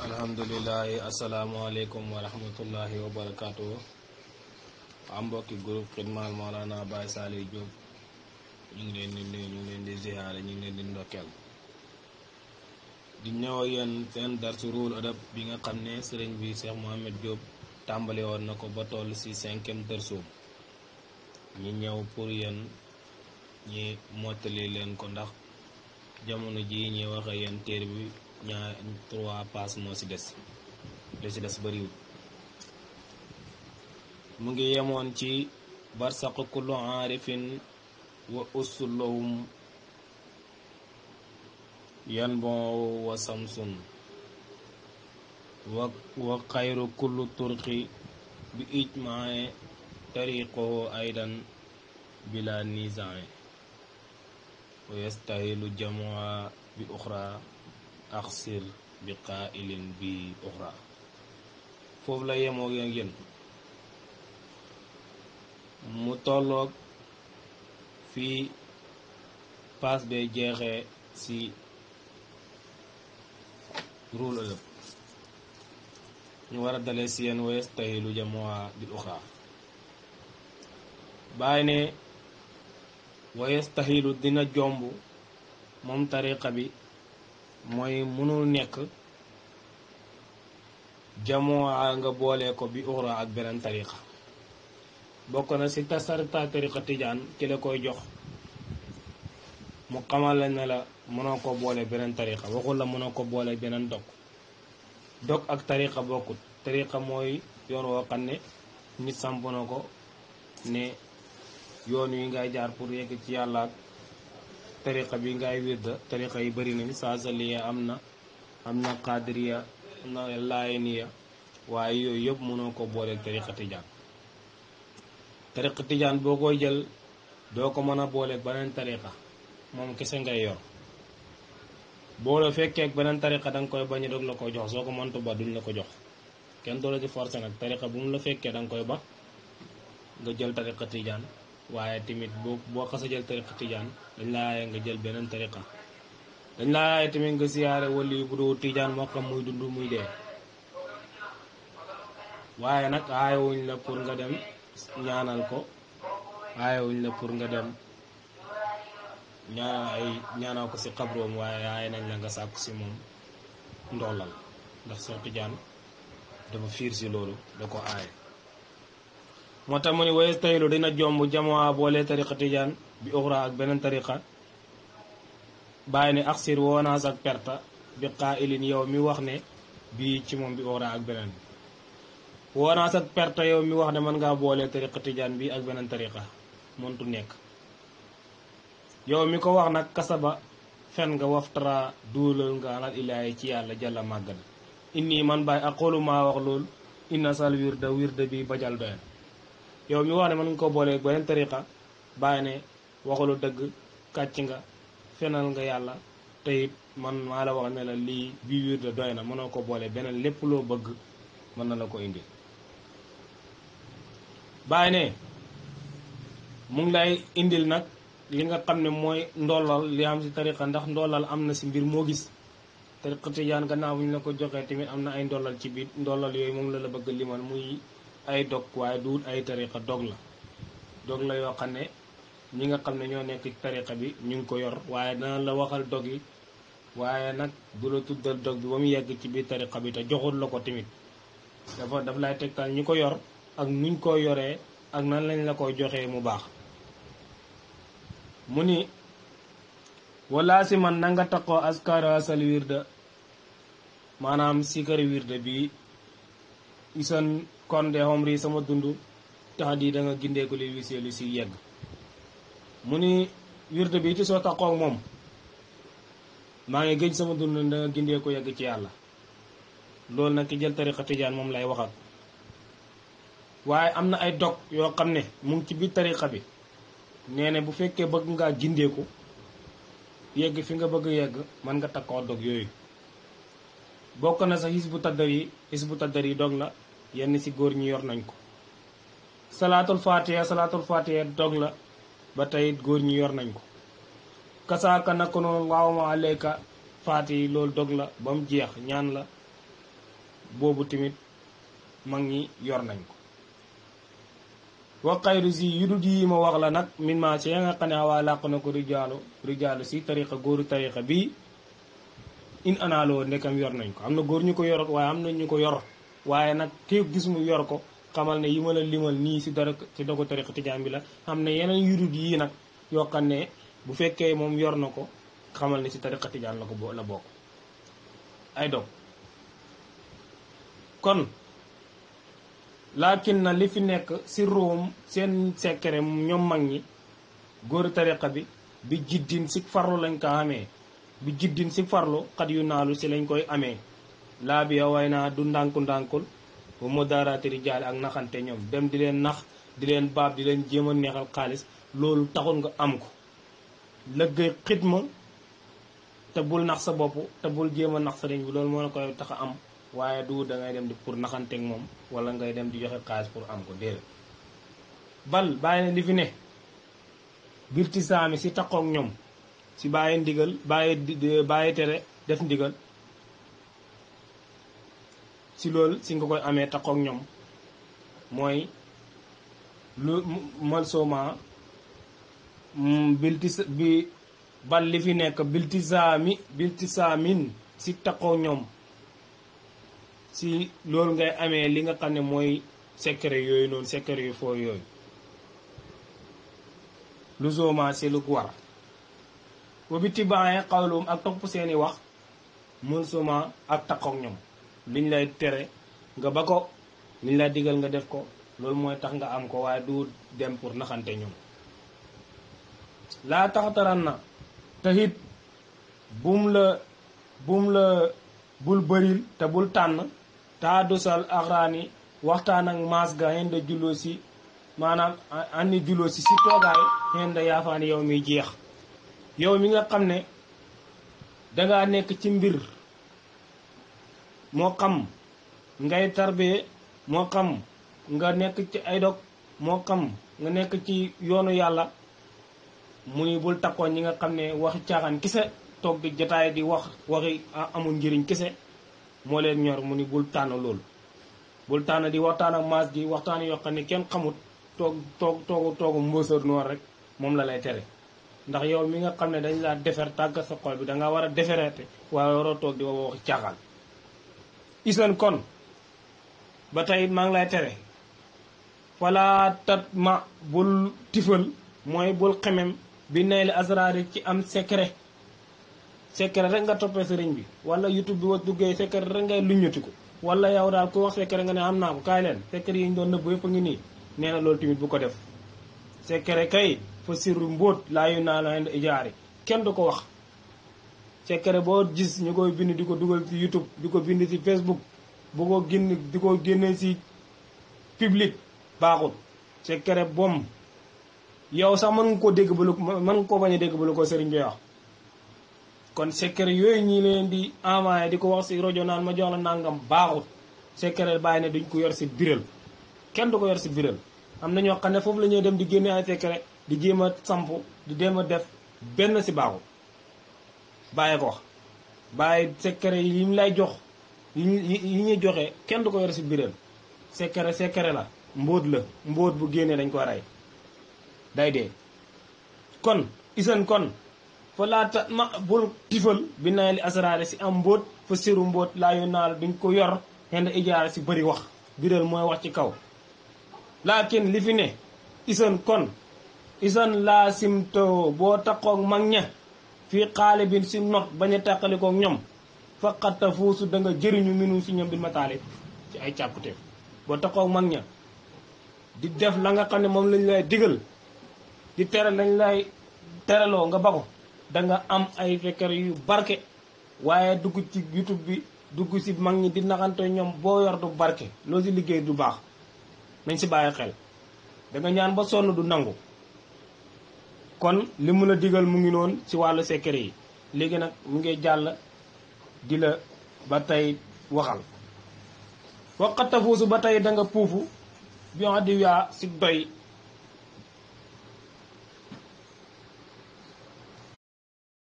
alhamdulilahi asalaamaaleykum wa rahmatullahi wa barakaatu. am mbokki groupe Xidmal Mawlana Baye Saliou Diop ñu ngi leen di nuyu, ñu ngi leen di ziyaare, ñu ngi leen di ndokkeel di ñëw ak yéen seen darsu Ruhul Adab bi nga xam ne sëriñ bi Cheikh Mohamed Diop tàmbali woon na ko ba toll ci 5e darsu ñi ñëw pour yéen ñi mottali leen ko ndax jamono ji ñuy wax ak yéen téere bi 3 pages moo ci des li ci des bariwul. mu ngi yemoon ci barsaq kullu aarifin wa usulahum yan bon wa samsun wa xayru kullu turqi bi ijmae tariqohu aydan bila nizae wa yastahilu jamua bi uxra axsir bi qaa'ilin bi uxra. foofu la yemoo ak yéen mu tolloog fii paas bee jeexee ci Ruhul Adab ñu war a dalee ci yéen wa yastahilu jamua bi uxra. bàyyi ne wa yastahilu dina jomb moom tariqa bi mooy mënul nekk jamoo nga boole ko bi uxra ak beneen tariqa. bokk na ci tasarta tariqa tijaan ki la koy jox mu xamal la ne la mënoo ko boole beneen tariqa, waxul la mënoo ko boole beneen dog ak tariqa bokkut. tariqa mooy yoon woo xam ne nit samp na ko ne yoon wi ngay jaar pour yegg ci yàlla, ak tariqa bi ngay wirda. tariqa yi bari nañ, saasaliya am na qadiriya, am na laayeniya, waaye yooyu yëpp mënoo ko booleeg tariqa tijaan. tariqa tijaan boo koy jël doo ko mën a booleeg beneen tariqa, moom kese ngay yor. boo la fekkee ak beneen tariqa da nga koy bañ a doog la ko jox, soo ko mëntu ba duñ la ko jox. kenn doo la ci forcé nag. tariqa bu mu la fekkee da nga koy ba nga jël tariqa tijaan. waaye tamit boo xasa jël tariqa tijaan dañ la aaye nga jël beneen tariqa. dañ la aaye tamit nga siyaare wali bu doo tijaan, moo xam muy dund muy dee. waaye nag aayewuñ la pour nga dem ñaanal ko, aayewuñ la pour nga dem ñaanal ko ci xabroom, waaye aaye nañ la nga sàkku ci moom ndollal, ndax soo tijaan dafa fiir ci loolu, da ko aaye. moo tax mu ni wa yastahilu dina jomb jamoa boole tariqa tijaan bi uxra ak beneen tariqa. bàyyi ne axsir woonaas ak perta bi qaa'ilin yow mi wax ne bii ci moom bi uxra ak beneen bi. woonaas ak perta yow mi wax ne mën ngaa boole tariqa tijaan bi ak beneen tariqa, mëntu nekk. yow mi ko wax nag kasaba fen nga, waftara duulal nga alal ilaahi ci yàlla jalla màgg na. inni man bàyyi aqulu maa wax loolu inna sal wirda bi bajal doyen. yow mi wax ne mën nga ko boolee beneen tariqa, bàyyi ne waxulu dëgg, kàcc nga, fenal nga yàlla. te it man maa la wax ne la lii bii wirda doy na, mënoo ko boole beneen, lépp loo bëgg mën na la ko indi. bàyyi ne mu ngi lay indil nag li nga xam ne mooy ndollal li am ci tariqa, ndax ndollal am na ci mbir moo gis. tariqa tijaan gannaaw bu ñu la ko joxee tamit am na ay ndollal ci biir. ndollal yooyu moom la bëgg limal muy ay dog, waaye duut ay tariqa, dog la yoo xam ne ñi nga xam ne ñoo nekk ci tariqa bi ñu ngi ko yor, waaye dana la waxal dog yi, waaye nag du la tuddal dog bi ba mu yegg ci biir tariqa bi te joxul la ko tamit. daf lay tegtal ñi ko yor ak nuñ ko yoree ak nan lañ la koy joxee mu baax. mu ni wala si man na nga taqoo askara asal wirda, maanaam sikari wirda bi isan konde xomri sama dund tax di da nga gindeeku li wiseelu si yegg. mu ni wirda bi ci soo taqoo moom maa ngi gëj sama dund da nga gindeeku yegg ci yàlla. loolu nag ki jël tariqa tijaan moom lay waxat. waaye am na ay dog yoo xam ne mu ngi ci biir tariqa bi. nee ne bu fekkee bëgg ngaa gindeeku yegg fi nga bëgg yegg, mën nga takkoo dog yooyu. bokk na sa xisbu taddar yi dog la, yenn ci góor ñi yor nañ ko. salaatul fatiha dog la, ba tey góor ñi yor nañ ko. kasaaka naka noonu allahumma alayka faati loolu dog la ba mu jeex, ñaan la boobu tamit mag ñi yor nañ ko wa xayru si yu dul yi ma wax la nag min ma ci ya nga xam ne waa làq na ko rijaalu si tariqa góoru tariqa bi in analoo ndekam yor nañ ko am na góor ñu ko yorot waaye am na ñu ko yor waaye nag képp gis mu yor ko xamal ne yi ma la limal nii si dara ci dogu tariqa tijaan bi la am na yeneen yu dul yii nag yoo xam ne bu fekkee moom yor na ko xamal ne si tariqa tijaan la bokk ay dog kon laakin na li fi nekk si ruum seen secret ñoom mag ñi góoru tariqa bi jiddin si farlu lañ ko amee bi jiddin si farlu xat yu naalu si lañ koy amee laa bi way naa du ndànkul bu mu daaraati rijaal ak naxante ñoom dem di leen nax di leen baab di leen jéem a neexal xaalis loolu taxul nga am ko lëggéey xidma te bul nax sa bopp te bul jéem a nax sëriñ bi loolu moo la koy tax a am waaye du da ngay dem di pour naxanteeg moom wala ngay dem di joxe xaalis pour am ko déedéet bal bàyyi ne li fi ne birti saami si taqoog ñoom si bàyyi ndigal bàyyi tere def ndigal si loolu si nga koy amee taqoog ñoom mooy lu mal sooma bi bal li fi nekk bilti saamin si taqoog ñoom si loolu ngay amee li nga xam ne mooy secret yooyu noonu secret yu foo yooyu lu zooma si lu war ba bi tibaaye xawlum ak topp seeni wax mun suma ak taqoog ñoom liñ lay tere nga ba ko liñ lay digal nga def ko loolu mooy tax nga am ko waaye du dem pour naxante ñoom laa taxataran na taxit bul bëril te bul tànn taa dosal axraani waxtaan ak maas ga xen da julloo si maanaam àndi julloo si toogaay xen da yaafaani yow miy jeex yow mi nga xam ne dangaa nekk ci mbir moo xam ngay tarbee moo xam nga nekk ci ay dog moo xam nga nekk ci yoonu yàlla mu ni bul takkoon ñi nga xam ne waxi caaxaan kese toog di jotaay di waxi amul njëriñ kese moo leen ñor mu ni bul tànn loolu bul tànn di waxtaan ak maas gi waxtaan yoo xam ne kenn xamut toogu mbóosóor noor rek moom la lay tere ndax yow mi nga xam ne dañ laa defer tàggat sa xol bi danga war a defereete waaye waroo toog di waxi caaxaan isan kon ba tey maa ngi lay tere wala tat ma bul tifal mooy bul xemem bi nay li asraari ci am secret rek nga toppee sëriñ bi wala youtube bi wa duggee secret rek ngay luññati ko wala yow daal ku wax secret nga ne am naa ko kaay leen secret yi ñu doon nëbb yëpp a ngi nii nee na loolu tamit bu ko def secret kay fa sirru mbóot laa yu naa la ijaari kenn du ko wax secret boo gis ñu koy bind di ko dugal ci youtube di ko bind ci facebook bu ko génn di ko génne ci public baaxul secret bom yow sax mën nga koo dégg ba lu mën nga koo bañ a dégg ba lu ko sëriñ bi wax kon secret yooyu ñi leen di envoyé di ko wax ci rajo naan ma jox la nangam baaxut secret bàyyi ne duñ ko yor ci biral kenn du ko yor ci biral am na ñoo xam ne foofu la ñuy dem di génne ay secret di jéem a samp di jéem a def benn ci baaxut bàyyi ko wax bàyyi secret yi mu lay jox yi ñuy joxe kenn du ko yor ci biral secret la mbóot bu génnee dañ ko rey day dee kon isan kon fa laata ma bul tifal bi nay li asraare si am mbóot fa siru mbóot laa yu naal duñ ko yor xend ijaara si bëri wax biral mooy wax ci kaw laakin li fi ne isan kon isan laa simto boo taqoog mag ña fii xaale bin si not bañ a tàqalikoog ñoom faqatta fuusu da nga jëriñu minu si ñoom bi mataale ci ay càpputeef boo taqoog mag ña di def la nga xam ne moom lañ lay digal di tere lañ lay tereloo nga ba ko danga am ay fekkar yu barke waaye dugg ci youtube bi dugg ci mag ñi di naxante ñoom boo yor du barke loo ci liggéey du baax nañ ci bàyyi xel danga ñaan ba sonn du nangu kon li mu la digal mu ngi noonu ci wàllu secret yi léegi nag mu ngi jàll di la ba tey waxal waqata fuusu ba tey danga puufu bion di yaa ci doy